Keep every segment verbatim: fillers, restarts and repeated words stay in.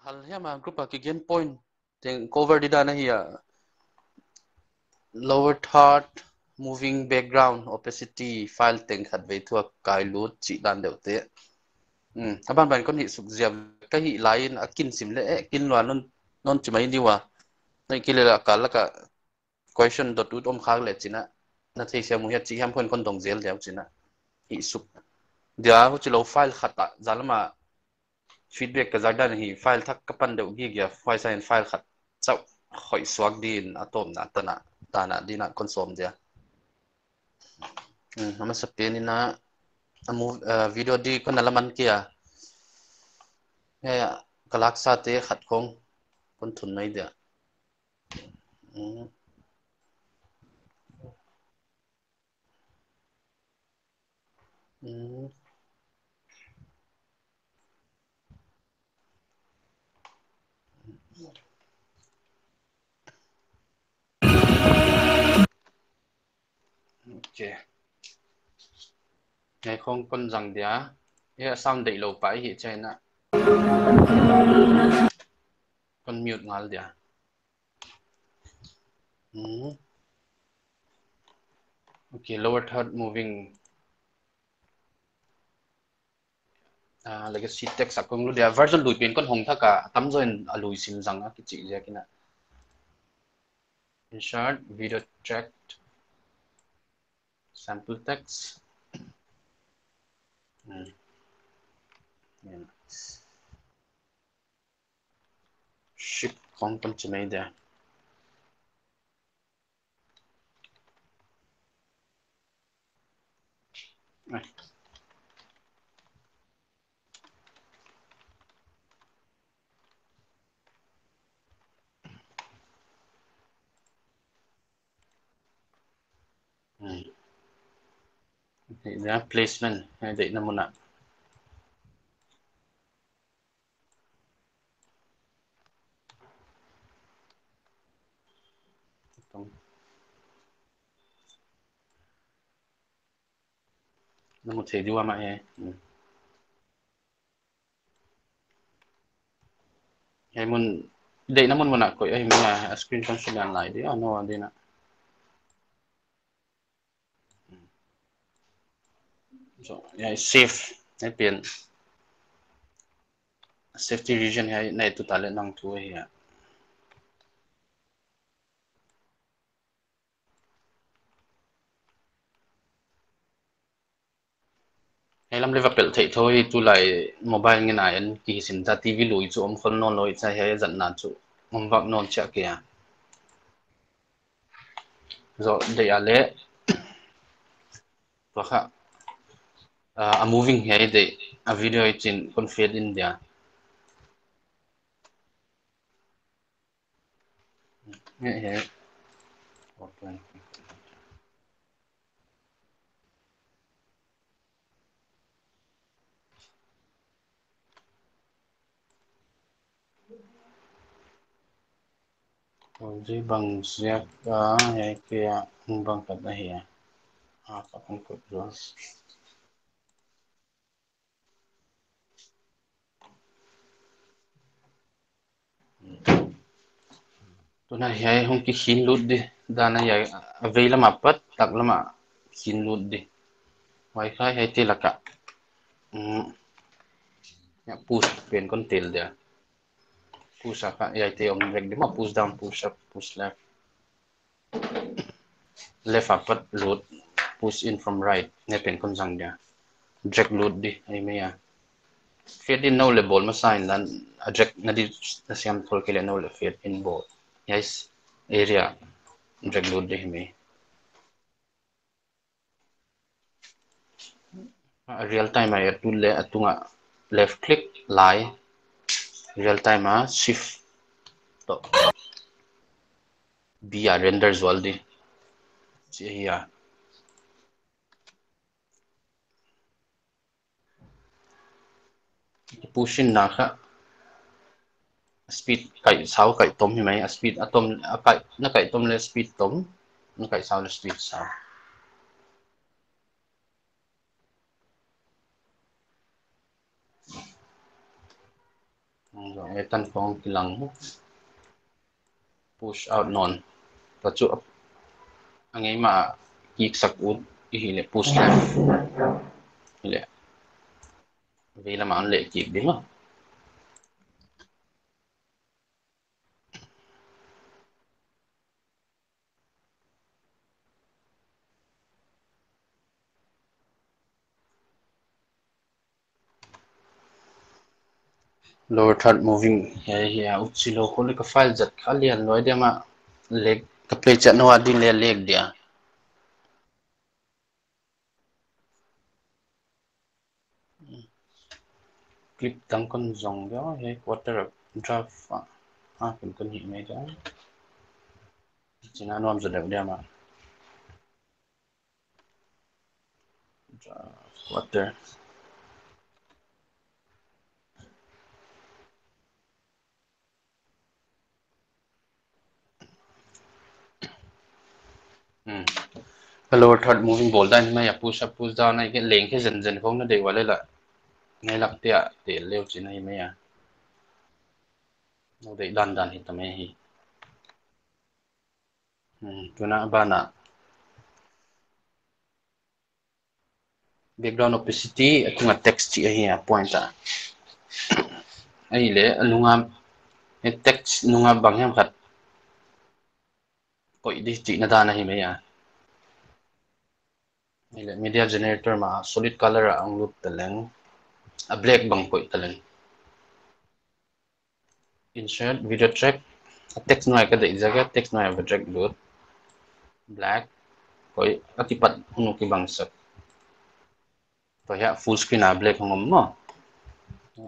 Al hiam a group a kigen point teng cover di dan ahi a. Lower third, moving background, opacity, file teng khatvei thua kai lut chih dan deuh te. Hmm, a banban kon hih suk ziau ka hih lai in a kin sim le, eh, kin lua non, non chi mai di ua. Nai ki le la ka la ka question dot ut om khak le china. Na thei siam uh hia chi hiam kon kon dong zel deuh china. Hih suk. Dia huchi lou file khat a, zalama feedback ka zak dan hi file thak ka pan deuh gige, file sign file khat chauh khoih suak din a tawpna tana, tana dina kon sawm dia. Hmm, a masa pen in a, a mu-, eh, video di kon a la man kia. Ya, ya, ka laksa te khat khong kon thun mai dia. Hmm. Hmm. Ok. Ngai khong kon zang dia. Ya, sound deih lou pai hi china. Kon mute ngal dia. Hmm. Ok, lower third moving. Ah, legacy text a kong lut dia, version lui pen kon hong thak a, a tamzaw in a lui sim zang a kichi ziak in a. Insert video track, sample text. Hmm. Yeah. Shift khong kon chi mai dia. Hmm. Ok, dia placement, eh, deihna mun a. Na mu thei di ua mah e. Hmm. Hiai mun, deihna mun mun a koih ahi mai a, a screen kon sulian lai di, a no di na. So, hiai save, hiai pen. Safety region hiai na et tuta le nang thu ahi a. Hiai lam le va pelh theih thou hi, tulai mobile ngen a en kihi sim ta, TV lui chu om khol nawn lou hi chia, hiai zatna chu om vak nawn chia kei a. Zoh deih a le. Tua kha, ah, a moving hiai deih, a video hi chin kon fade in dia. Nge he. Koi bang ziak a, hiai kia bang khat ahi a. A, ka kong kut dua. Tuna hiai hong kikhin lut di, dan a hiai a vei lam apat, tak lam a khin lut di. Huai kha hiai te lak a. Mm. Ya, push pen kon tel dia. Push a kha hiai te om rek di maw, push down, push up, push left. Left apat lut, push in from right, nge pen kon zang dia. Drag lut di, ahi mai a. Fade in nou le bawl masa in dan, a drag na di na siam thol kei le nou le fade in bawl. Hiai area, drag lut di hi mai. A real time a et lut le a tunga left click lai. Real time a shift toh B a render zual di. Chi ahi a. Push in na kha. Speed kaih sau kaih tom hi mai, a speed a tom, a kaih, na kaih tom le speed tom, na kaih sau le speed sau. Zong e tan khong kilang. Push out non. Tua chu a ngei mah kik sak ut i hih leh push left. Hih leh vei lam a hon leh kik di maw. Lower third moving. Hiai, hiai, ut si lou khol leh ka file zat kha lian lou diam a, lag, ka play chiat nou a ding leh lag dia. Clip dang kon zong dia, hiai quarter draft a, a, kon kon hih mai dia. China nuam zaw deuh diam a. Quarter. Hmm. Ka lower third moving bawl dan mai a, push up, push down a, i ke leng khe zen zen khong na deih ua leh la. Ngai lak tia, te leu chin ahi mai a. Nou deih dan dan hi ta mai hi. Hmm, tuna a ban a. Background opacity, a tunga text chih ahi a point a. Ahihleh, a nunga, e text nunga bang hiam khat koih di chihna dan ahi mai a. Ahihleh, media generator mah, solid color a hong lut taleng. A black bang koih taleng. Insert video track. A text nuai ka deih ziak a, text nuai a va drag lut. Black. Koih a kipat hun uh kibang sak. Tua hiai full screen a black hong om maw.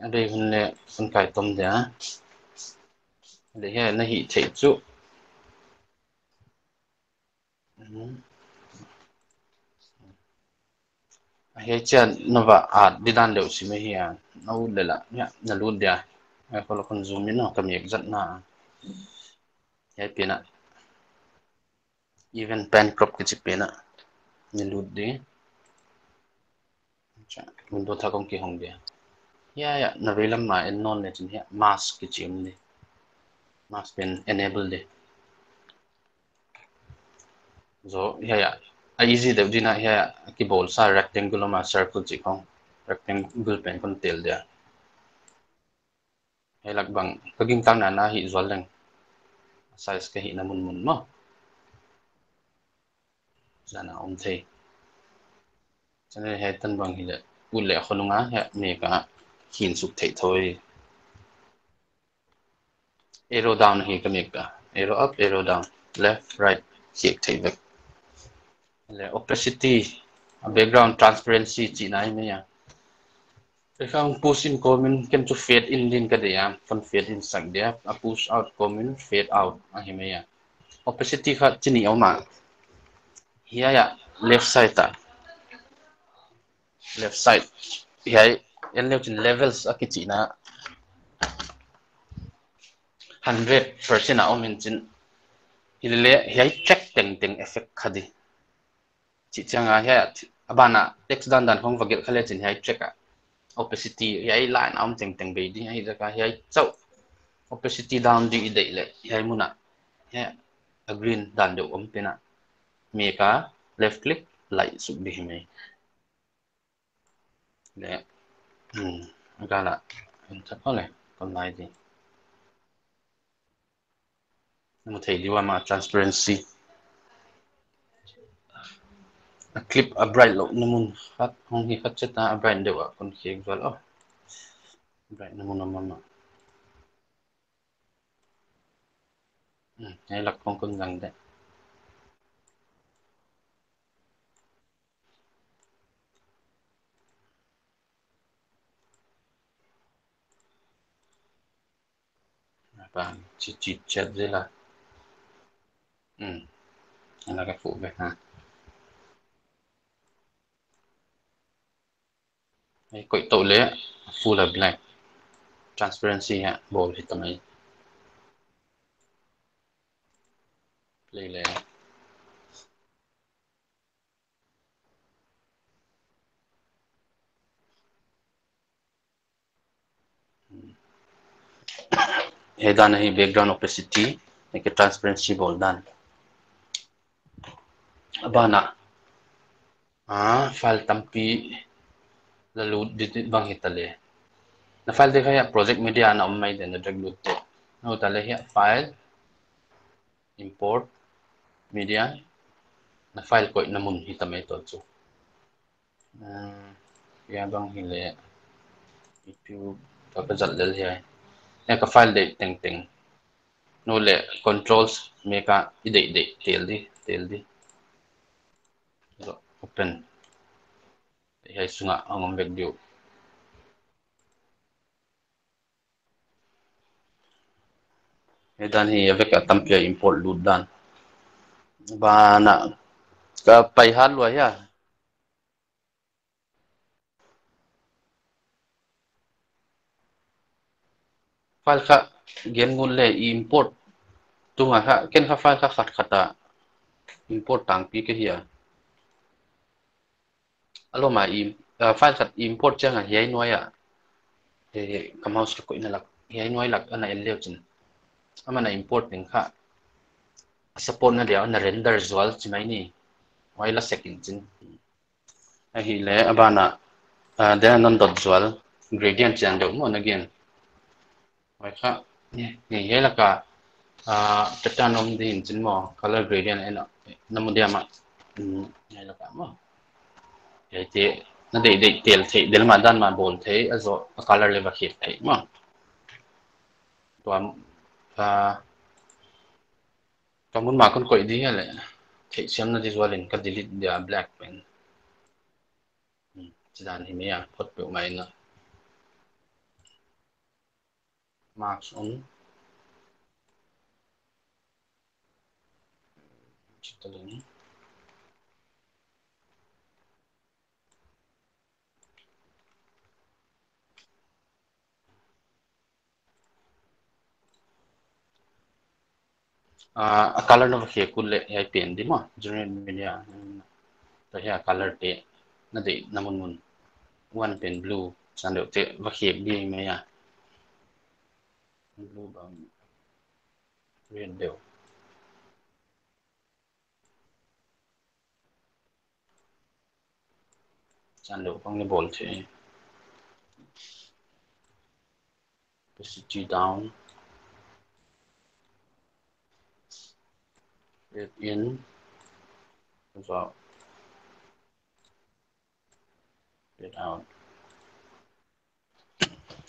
A deih hun leh hun kai tom dia. Deih hiai na hih theih chu. Hiai chiah na va at di dan deuh sim ahi a, na ut leh la, hiai, na lut dia. Hiai khol a kon zoom in a, ka mek zat na. Hiai pen a. Even pan crop kichi pen a. Na lut di. Cha, window thak hong kihong dia. Hiai, hiai, na veilam mah en nawn leh chin hiai, mask kichi om di. Mask pen enable di. Zaw, hiai, hiai. A easy deuh ding a hiai, hiai. Kibawl sa rectangle om a circle chih khong. Rectangle pen kon tel dia. Hiai lak bang. Ka gingtang na na hih zual leng. Size ka hihna mun mun maw. Zan a om thei. Channel hiai tan bang hi leh. Ut leh khonung a hiai mek a. Hin suk thei thoi. Arrow down hi ka mek a. Arrow up, arrow down. Left, right, check thei vek. Leh opacity, a background transparency chihna hi mai a. Ka khang push in kawm in ken chu fade in din ka deih a. Kon fade in sak dia. A push out kawm in fade out ahi mai a. Opacity kha chini om a. Hiai a left side a. Left side. Hiai, en leu chin levels a kichihna. Hundred percent a om in chin. Hilele, hiai track tengteng effect kha di. Chih chiang a hiai, a ban a text dan dan khong va gelh kha leh chin hiai track a. Opacity, hiai line a om tengteng bei di, hiai zaka hiai chauh. Opacity down di i deih leh, hiai mun a. Hiai, a green dan deuh om pen a. Mek a, left click, light suk di hi mai. Leh, hmm, a gala, en tak leh, kon lai di. Na mu thei di ua mah transparency. A clip a bright louhna mun khat, hong hi khat chet a a bright deuh a kon khek zual aw. Bright na mun a mama. Hmm, hiai lak khong kon zang de. Bang, chih chih chiat zel a. Hmm. Ana ka fuh vek ha. Hiai koih tou leh full a black. Transparency hiai bawl hi ta mai. Play leh. Hmm. Hiai dan ahi background opacity, hiai ka transparency bawl dan. A ban ah, ah, file tampi la lut di bang hita leh. Na file te kha hiai project media na om mai di, na drag lut te. Na ut leh hiai file, import, media, na file koihna mun hita mai tou chu. Ah, hiai bang hi leh, YouTube, ka ka zat lel hiai. Hiai ka file deih tengteng. Na ut leh controls mek a i deih deih, tel di, tel di. Zo, open. Hiai sung ah hong om vek di uh. Hiai dan hi a vek a tampi a import lut dan. Ban ah, ka pai hat lua hia. File kha gen ngun leh i import tung a kha, ken kha file kha khat khat a import tangpi ka hi a. A lawm a i, ah, file khat import chiang a hiai nuai ah. Eh, ka mouse ka koihna lak, hiai nuai lak ana en leuchin. Amah na import ding kha. A support na dia, na render zual chi mai ni. Huai la sek in chin. Ahihleh, a ban ah, ah, dia non dot zual, gradient chiang deuh maw na gen. Huai kha, ni, ni hiai lak a, ah, pattern om di in chin maw, color gradient en a, na mu diam a, mm, hiai lak a maw. Hiaite, na deih deih tel theih, del mah dan mah bawl theih, a zoh, a color leh va khek theih maw. Tua, ah, ka mun mah kon koih di hia leh. Theihsiamna di zual in ka delete dia black pen. Hmm, chi dan hi mai a, phot peuhmah in a. Mask on. Chita leng. Ah, a color na va khek kul leh hiai pen di maw, generate media. Tua hiai color te na deihna mun mun. One pen blue, chan deuh te va khek di mai a. Blue bang red deuh. Chan deuh khong ni bawl thei. Opacity down. Red in. Red out.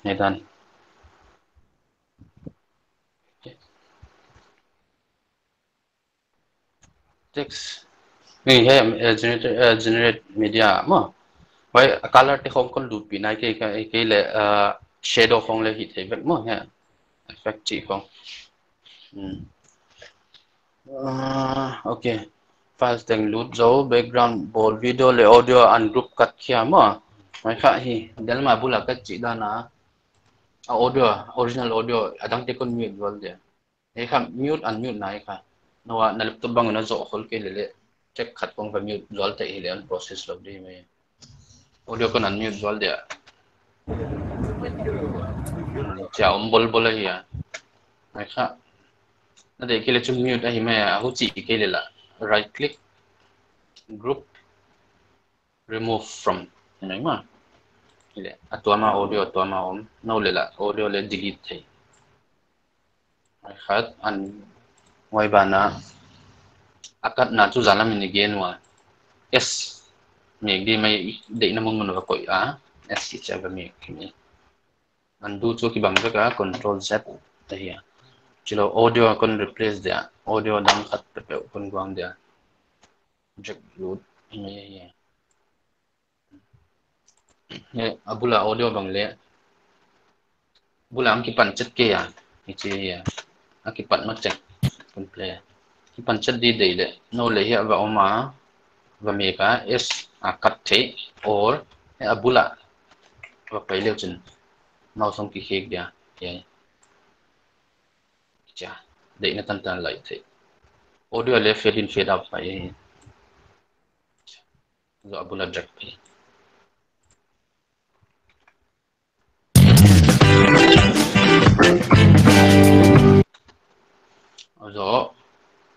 Hiai dan. Text. Ni hiai, eh, generate, eh, generate media maw. Huai color te khong kon lutpih nai kei, kei, kei leh, eh, shadow khong leh hih thei vek maw hiai. Effect chih khong. Hmm. Ah, okay. Files teng lut zou, background bawl, video leh audio ungroup kat khia maw. Huai kha hi, del mah bul a kat chih dan a. A audio, original audio, a dang te kon mute zual dia. Hiai kha mute unmute na hi kha. Na ua na laptop bang na zoh khol kei leh leh. Track khat khong va mute zual theih hileh unprocess lou di mai. Audio kon unmute zual dia. Chia om bol bol ahi a. Mai kha. Na deih kei leh chu mute ahi mai a, huchi kei leh la. Right click. Group. Remove from. Hiai mai maw. Hileh. A tuam a audio tuam a om. Na ut leh la. Audio leh delete thei. Huai khat, an huai ban ah a katna chu zan lam in i gen ua. S mek di mai, i deihna mun mun va koih a. S chih chiang va mek hi mai. Undo chu kibang vek a, control Z ta hi a. Chilou audio kon replace dia, audio dang khat peuhpeuh kon guang dia. Drag lut hi mai hi a. Hiai, a bul a audio bang leh. Bul a hong kipan chet kei a. Hichi hi a. A kipan mak chet. Kon play. Kipan chet di deih leh. Na ut leh hiai va om a. Va mek a. S a kat theih. Or. Hiai a bul a. Va pai leuchin. Mouse hong kikhek dia. Hiai. Chia. Deihna tantan lai theih. Audio leh fade in fade out pai. Zoh a bul a drag pai. Zo,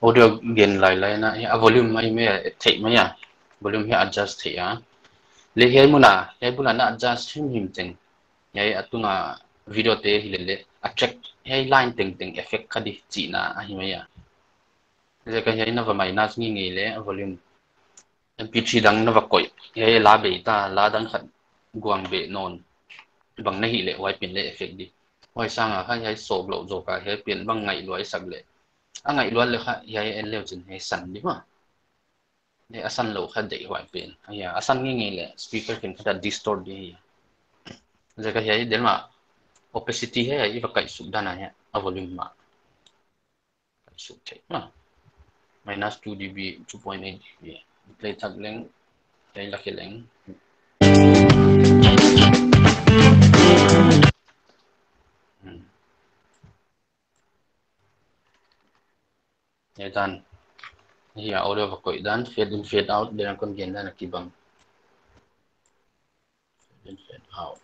audio gen lailai na, a volume mai mai a theih mai a. Volume hi adjust theih a. Leh hiai mun a, hiai bul a na adjust himhim teng. Hiai a tung a video te hi lele, a track, hiai line tengteng effect kha di chihna ahi mai a. Ziak a hiai na va minus ngeingei leh a volume. M P three dang na va koih, hiai la bei ta, la dang khat guang beh nawn. Bang na hih leh, huai pen leh effect di. Huai sang a kha hiai sawk lou zaw ka, hiai pen bang ngaihluai sak leh. A ngaihluai leh kha, hiai en leu chin hiai san di maw. Hiai a san lou kha deih huai pen. Hiai a san ngeingei leh, speaker pen kha ta distort di hiai. Ziak a hiai, delmah opacity hiai, i va kaihsuk dan a hiai, a volume mah. Kaihsuk theih maw. Minus two D B, two point eight D B. Play thak leng, play lak leng. Hmm. Hiai dan. Hiai audio va koih dan, fade in, fade out, dan kon gen dan a kibang. Fade in, fade out.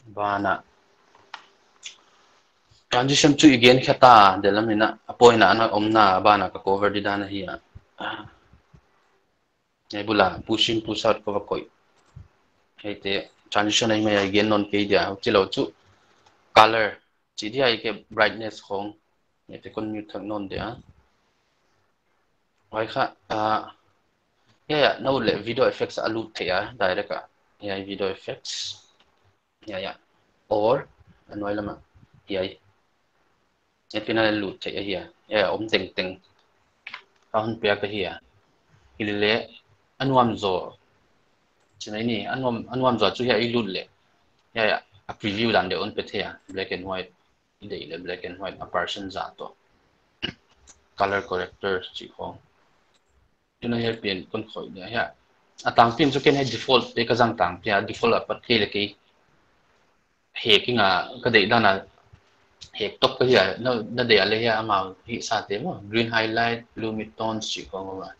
Bana. Transition chu i gen kha ta, delmah in a, a point a na omna, bana ka cover di dan ahi a. Hiai bul a, push in, push out ka va koih. Hiaite, transition ahi mai a i gen nawn kei dia, huchi lou chu, color, chih dia i ke brightness khong, hiaite kon mute thak nawn dia. Huai kha, ah, hiai a, na ut leh video effects a lut theih a, direct a. Hiai video effects. Hiai a. Or, a nuai lam a. Hiai. Hiai pen a lut theih ahi a. Hiai a om tengteng. Ka hon piak ahi a. Hi lele, a nuam zaw. Chih mai ni, a nuam, a nuam zaw chu hiai i lut leh. Hiai a, a preview dan deuh hon pe thei a. Black and white. I deih leh black and white a person zah toh. Color corrector chih khong. Tuna hiai pen kon koih dia hiai. A tangpi chu ken hiai default te ka zang tangpi a, default a pat kei leh kei. Hek ing a ka deih dan a hek tok ka hi a, na, na deih a leh hiai amau hih sa te maw. Green highlight, blue midtones chih khong a.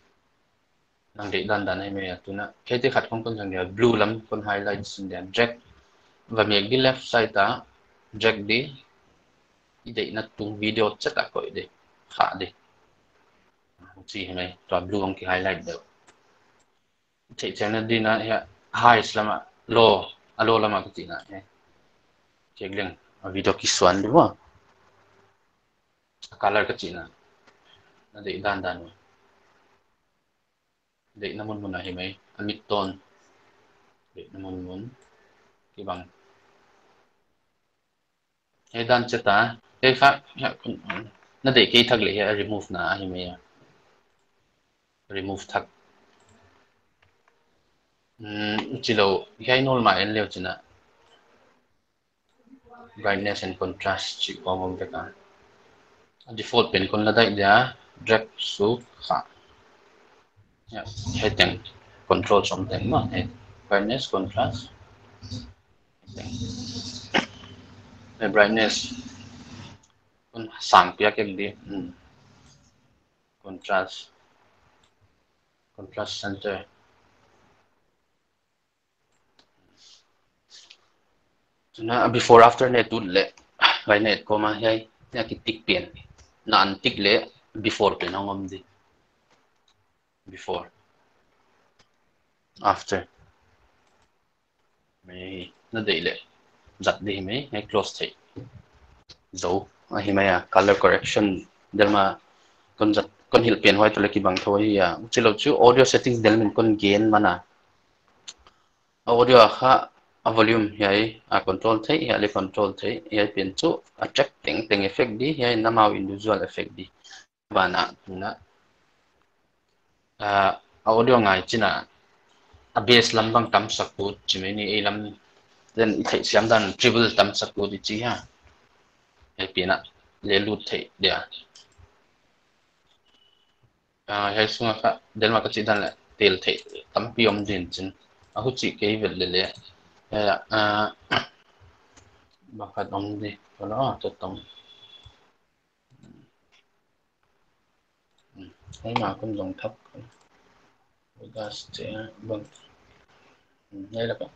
Nang deih dandan ahi mai a tuna. Hiaite khat khong kon zang dia, blue lam kon highlight sin dia. Drag. Va mek di left side a. Drag di. I deihna tung video chet a koih di. Khah di. Chih hi mai. Tua blue hong ki highlight deuh. Theih chiang na di na hiai. Highest lam a. Low. A low lam a ka chihna. Hiai. Check leng. A video kisuan di maw. A color ka chihna. Na deih dandan. Deihna munmun ahi mai, a midtone. Deihna munmun. Kibang. Hiai dan chet a. Hiai kha, hiai, na deih kei thak leh hiai remove na ahi mai a. Remove thak. Hmm, chih lou, hiai normal en leu chin a. Brightness and contrast chih khong om tek a. Default pen kon la daih dia, drag suk kha. Ya, hiai teng control som teng maw, hiai brightness, contrast. Hiai teng. Hiai brightness. Kon sang piak kei di. Hmm. Contrast. Contrast center. Tuna before after na et ut leh, hiai na et kawm a hiai, hiai ki tick pen. Na untick leh before pen hong om di. Before. After. Mai na deih leh. Zat di mai, hiai close thei. Zo, ahi mai a, color correction. Delma kon zat, kon hilh pen huai toh leh kibang thou hi a. Chih lou chu audio settings delmin kon gen man a. Audio a kha a volume hiai a control thei, hiai leh control thei, hiai pen chu a track tengteng effect di, hiai na amau individual effect di. Banah, na, ah, audio ngai chih na, a bass lam bang tam sak ut, chih mai ni ei lam, then i theih siam dan treble tam sak ut i chi ha. Hiai pen a, leh lut thei dia. Ah, hiai sunga kha, delma ka chih dan leh, tel thei, tampi om din chin. A huchi kei vel lele. Hiai, ah, bang khat om di, wala, ah, to tong. Hmm, hiai ma kon zong thak. Gas che, bang. Hmm, hiai la ka.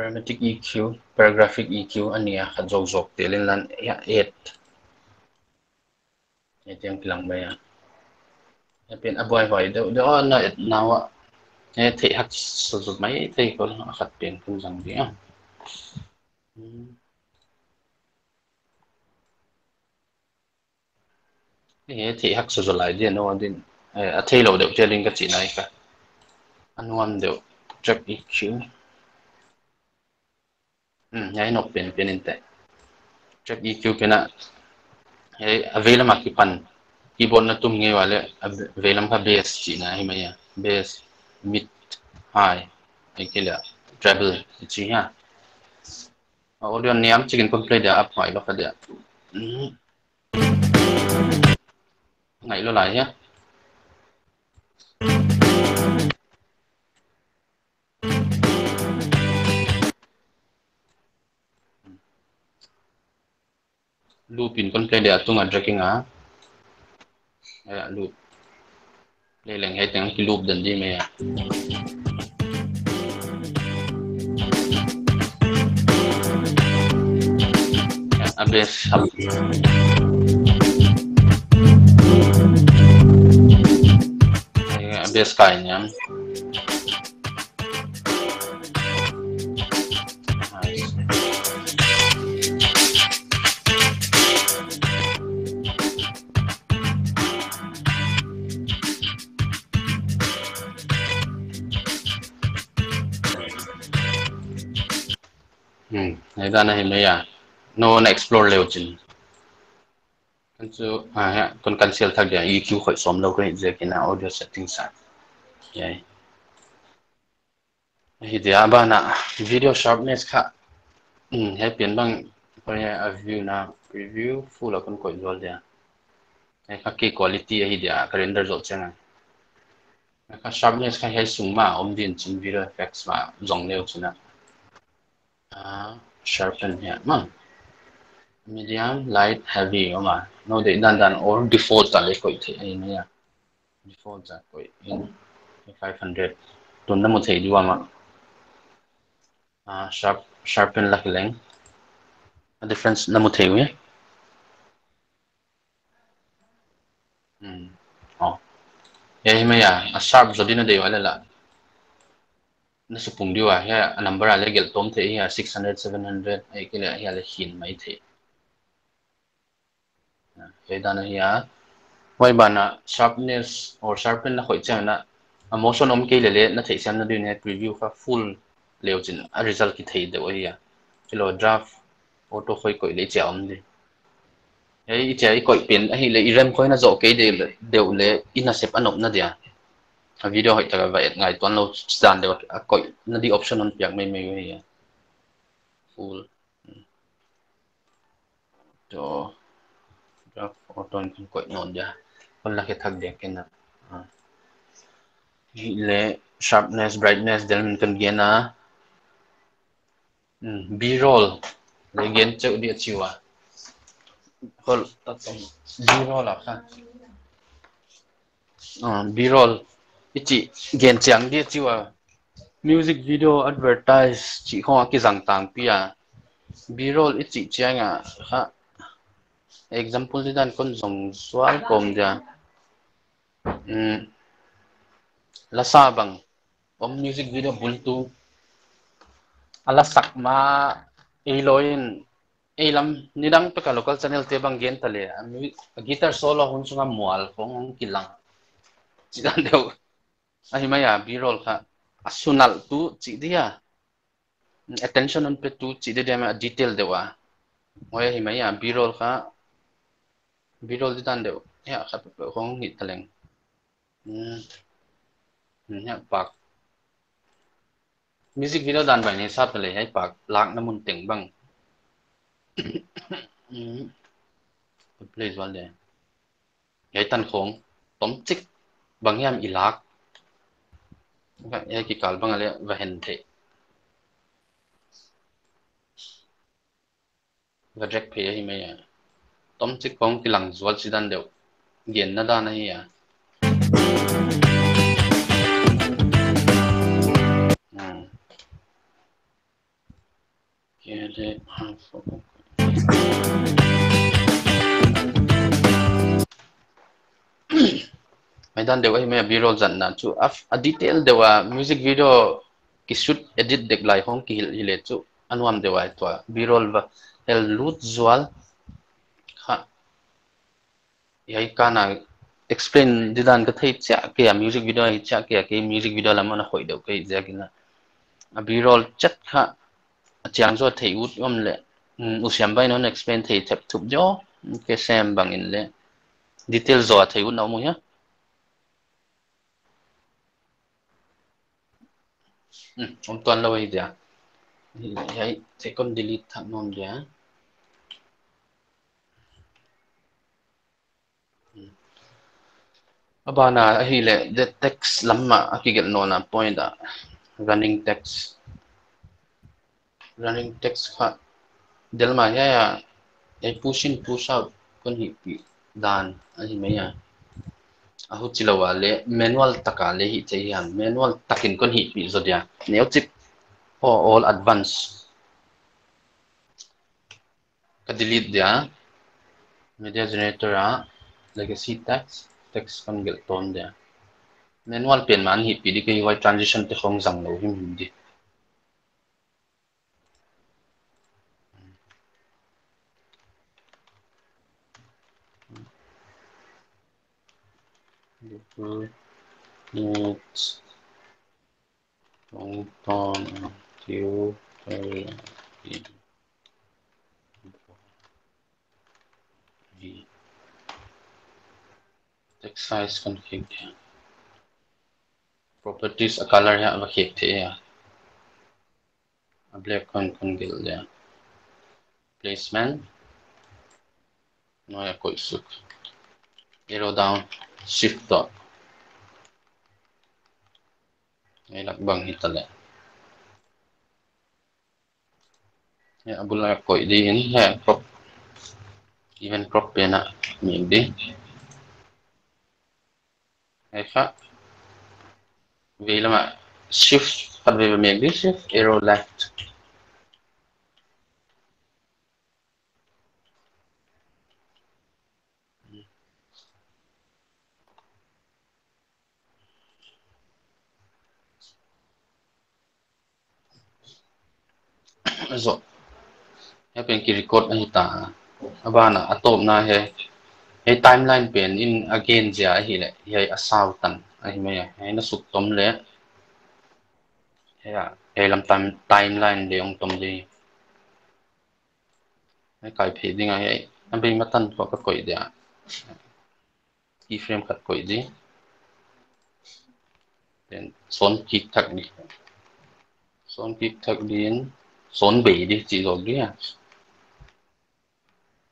Parametric E Q, paragraphic E Q a nih a, khat zawkzawk tel in lan, ya, add. Hei tiang kilang mai a. Hei pen a buaihuai deuh, deuh a na add na ua. Hei theih haksa zaw mai thei kei a, khat pen kon zang di a. Hmm. Hei theih haksa zaw lai di a, no, a din. Eh, a theilou deuh tel in ka chih nai kha. A nuam deuh, track E Q. Hmm, hiai nawk penpen in teh. Track E Q pen a, hei, a veilam a kipan. Keyboard na tum ngei ua leh, a veilam kha bass chihna hi mai a. Bass, mid, high, ahihkeileh, treble, chi hia. A audio niam chikin kon play dia, up high lou kha dia. Hmm. Ngaih lou lai hia. Loop in kon play dia, tung a dragging a. Ya, loop. Play leng hei teng ki loop dan di mai a. Ya, a bass up. Ya, a bass kai niam. Hmm, hei dan a hi mai a. No na explore leu chin. Kan chu, ah, ya, kon cancel thak dia, E Q khoih sawm lou ka hih ziakin a audio settings a. Hiai. Hi dia, a ban ah video sharpness kha. Hmm, hei pen bang, ko ya a view na, preview, full a kon koih zual dia. Hei kha kei quality ahi dia, ka render zoh chiang a. Hei kha sharpness kha hei sung mah om din chin, video effects mah zong leu chin a. Ah, sharpen hiai mah. Medium, light, heavy om a. No deih dandan or default a leh koih theih ahi mai a. Default a koih in five hundred. Tun na mu thei di ua mah. Ah, sharp, sharpen lak leng. A difference na mu thei ua. Hmm. Oh. Hiai hi mai a, a sharp zaw di na deih ua leh lah. Na supung di ua, hiai a number a leh gelh tawm theih hi a, six hundred, seven hundred, ahihkeileh hiai a leh hin mai theih. Hei dan ahi a. Huai ban ah sharpness or sharpen na khoih chiang in a, a motion om kei leh leh na theihsiam na ding in preview kha full leu chin a result kithei deuh ahi a. Chilou draft auto khoih koih leh chia om di. Hei i chia i koih pen ahihleh i rem khoih na zoh kei deuh leh, deuh leh i nasep a nopna dia. A video hoih taka va et ngai tuan lou dan deuh a koih na di option hon piak maimai ahi a. Full. Toh, draft auto in kon koih nawn dia. Kon la khe thak dia ken a. Ah. Hileh sharpness, brightness, del min kon gen a. Hmm, B-roll. Leh gen cheuh dia chi ua. Hol, B-roll a kha. Ah, B-roll i chih gen chiang dia chi ua. Music video advertise chih khong a kizang tangpi a. B-roll i chih chiang a kha. Example di dan kon zong zual kawm dia. Hmm. Lasa bang. Om music video bultu. A lasak ma ei lou in, ei lam nidang pek a local channel te bang gen ta leh, a mu-, a guitar solo hun sunga mual khong kilang. Chih dan deuh. Ahi mai a B-roll kha. A sunaltu chih dia. Attention hon petu chih dia dia mai a detail deuh a. Huai ahi mai a B-roll kha. B-roll di dan deuh. Ya, kha pe pe khong ni ta leng. Hmm. Hmm, hiai pak. Music video dan bai ni sap leh hiai pak lakna mun teng bang. Hmm. Play zual leh. Hiai tan khong tomchik bang hiam i lak. Hiai kikal bang a leh va hen theih. Va drag phei ahi mai a. Tomchik khong kilang zual chih dan deuh. Genna dan ahi a. Hmm. Mai dan deuh ahi mai a B-roll zatna chu a, a detail deuh a music video kishoot edit dek lai hong kihilh hileh chu a nuam deuh a, tua B-roll va hel lut zual kha. Hiai kana explain di dan ka thei chiah kei a, music video hi chiah kei a, kei music video lam ah na hoih deuh kei ziakin a, a B-roll chet kha a chiang zaw thei ut om leh, um, U Siam bang in hon explain thei thep thup zaw, ke sem bang in leh detail zaw a thei ut na om uh hia. Hmm, om tuan lou hi dia. Hiai, hiai, second delete thak nawn dia. Hmm. A ban ah ahihleh, the text lam ah a kigelh nawn a point ah. Running text. Running text kha delh mah hiai a, hiai push in push out kon hihpih dan ahi mai a. A huchilou a leh manual tak a leh hih thei hiam, manual takin kon hihpih zaw dia. Neuchik, oh, all advance. Ka delete dia. Media generator ah legacy text, text kon gelh tawn dia. Manual pen mah hihpih di, kei huai transition te khong zang lou himhim di. Needs long term tutorial. Text size kon khek dia. Properties a color hiai va khek thei a. A black kon kon gelh dia. Placement. Nuai a koih suk. Arrow down, shift toh. Hiai lak bang hita leh. Hiai a bul a koih di in, hiai crop. Event crop pen ah mek di. Hiai kha veilam ah shift khat vei va mek di, shift arrow left. Zoh. Hiai pen ki record ahi ta. A ban ah a tawpna hiai, hiai timeline pen in a gen zia ahihleh, hiai a sau tan ahi mai a. Hiai na suk tom leh, hiai a, hiai lam time, timeline leh hong tom di. Hiai kai phei ding a, hiai a bei matan toh ka koih dia. Keyframe khat koih di. Then sawn kik thak di. Sawn kik thak di in, sawn bei di, chih zawk di a.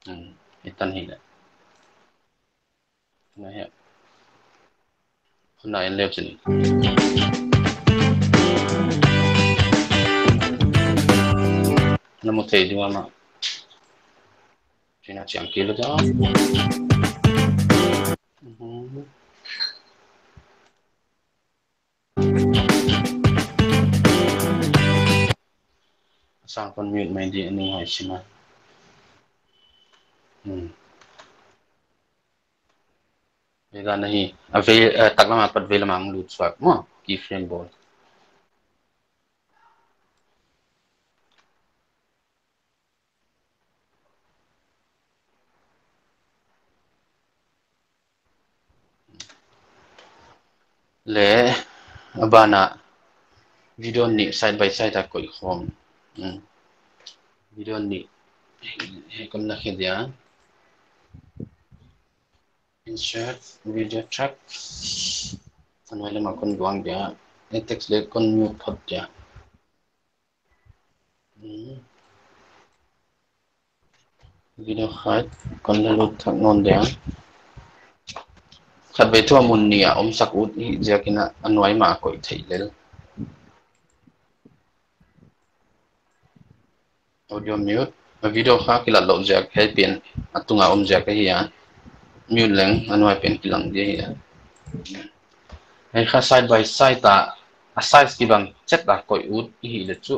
Hmm, hitan hileh. Na hiai. Na en leh chin. Na mu thei di mah. China chiang kilo ja. Mhm. Sang kon mute mai di, a ning hai sima. Hmm. Vega nahi. A vei, eh, taklam apat veilam a hong lut suak maw. Keyframe bawl. Leh, a ban ah video nih side by side a koih khawm. Hmm. Video nih, hiai kon na khe dia. Insert video track. A nuai lam a kon luang dia. Text leh kon mute phot dia. Hmm. Video khat kon la lut thak nawn dia. Khatvei thu a mun nih a omsak ut hi ziakin a nuai mah a koih theih lel. Audio mute. A video kha kilat louh ziak, hiai pen a tung a om ziak ahi a. Mute leng a nuai pen kilang di ahi a. Hiai kha side by side a, a size kibang chet a koih ut i hih leh chu.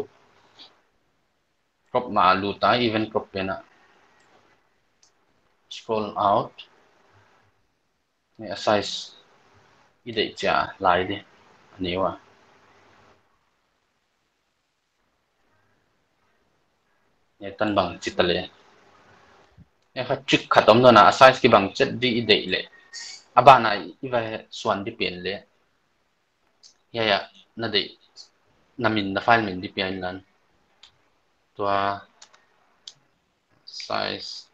Crop mah a lut a, event crop pen ah. Scroll out. Hiai a size i deih chiah lai di. A neu a. Hiai tan bang chi ta leh. Hiai kha trick khat om nawn a, a size kibang chet di i deih leh. A ban ah i va suan di pen leh. Hiai ah na deih, na min, na file min di pia inla. Tua size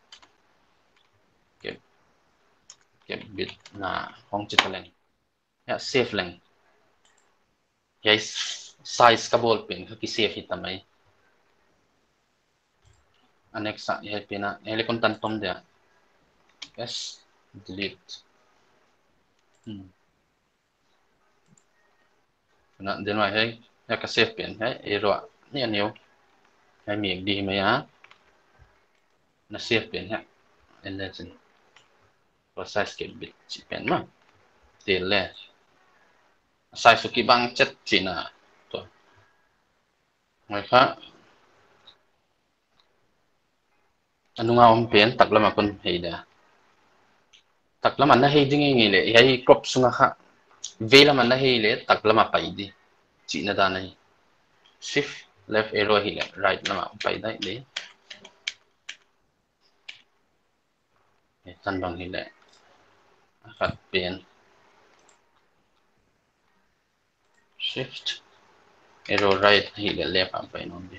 kep, kep bit na hong chi ta leng. Hiai save leng. Hiai size ka bawl pen kha ki save hi ta mai. A next ah, hiai pen ah, hiai leh kon tan tom dia. Yes, delete. Hmm. Na, den mai hiai, hiai ka save pen hiai, arrow ah, ni a neu. Hiai mi di mai a. Na save pen hiai, en leh chin. Tua size kep bit chi pen mah. Tel leh. Size uh kibang chet chihna. Tua. Ngai kha. A nung a om pen taklam a kon hei dia. Taklam a na hei ding ngeingei leh, hiai crop sung a kha. Veilam a na hei leh, taklam a pai di. Chihna dan ahi. Shift left arrow hi leh, right lam a pai dai di. Hiai tan bang hi leh. A khat pen. Shift. Arrow right hi leh left a pai nawn di.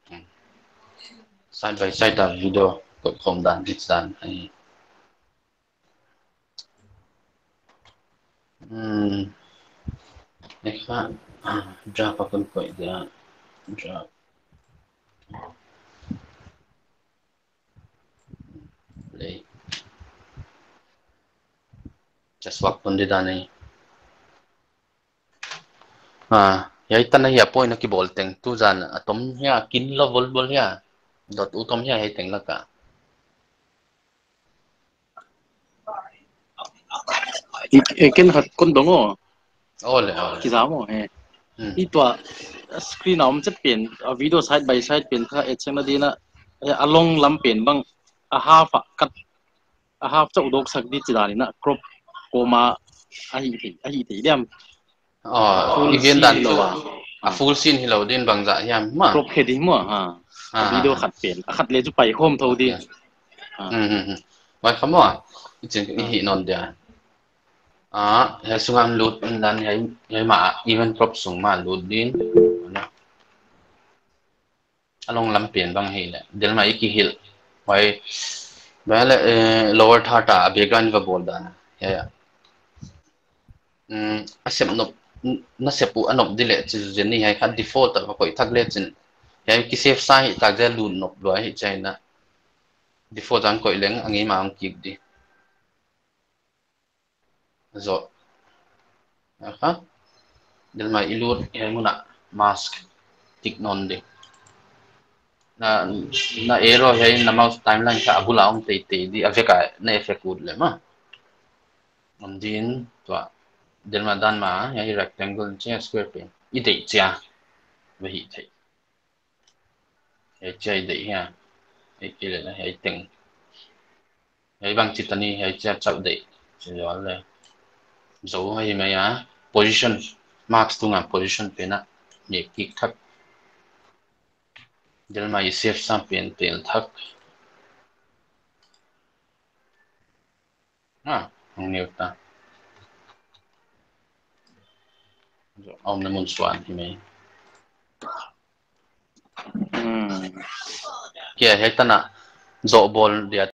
Hmm. Side by side a video koih khawm dan, hih dan ahi. Hmm. Hiai kha, ah, draft a kon koih dia. Draft. Play. Just work pun di dan ahi. Ah, hiai tan ahi a point a kibawl teng. Tu zan a tom hia, kin lou volvol hia. Dot u tom hia hiai teng lak a. I, i ken khat kon dong o. Aw le, aw le. Kizam o, he. Hmm. I tua screen a om chet pen, a video side by side pen kha et seng na di na, eh, a long lam pen bang, a half a kat, a half chauh dawk sak di chi dan in a crop kawm a, a hih thei, a hih thei diam. Aw, full i gen dan scene chu lou a. A full scene hilou din bangzah hiam mah. Crop khe di maw, ha. Ha, ha, video khat pen. A khat leh chu pai khawm thou di. Okay. Ha. Hmm, hmm, hmm. Vai kha maw. I chin i hih nawn dia. Ah, hiai sung a lut in dan hiai, hiai mah event crop sung mah lut din. A long lam pen bang hi leh. Del mah i kihilh. Huai, huai leh, eh, lower third a, a background va bawl dan. Hiai, hiai. Hmm, a sep nop, na sep uh a nop di leh chu zen ni hiai kha default a va koih thak leh chin. Hiai ki save sa hi tak zia lut nop lua hi chihna. Default a koih leng a ngei mah a kik di. Zoh. Aha. Del mah i lut hiai mun a mask tik nawn di. Na, na arrow hiai na mouse timeline kha a bul a om teitei di, a vek a na effect ut leh mah. Om din tua. Del mah dan mah hiai rectangle chia square pen. I deih chia. Va hih thei. Hiai chia i deih hia. Hiai, hiai leh hiai teng. Hiai bang chi ta ni, hiai chia chauh deih. Chi zual leh. Zou hi mai a. Position. Mask tung a position pen a. Mek kik thak. Del mah i save sa pen tel thak. Ah, hong neu ta. Zou a omna mun suan hi mai. Hmm. Kia hiai tan a zoh bawl dia.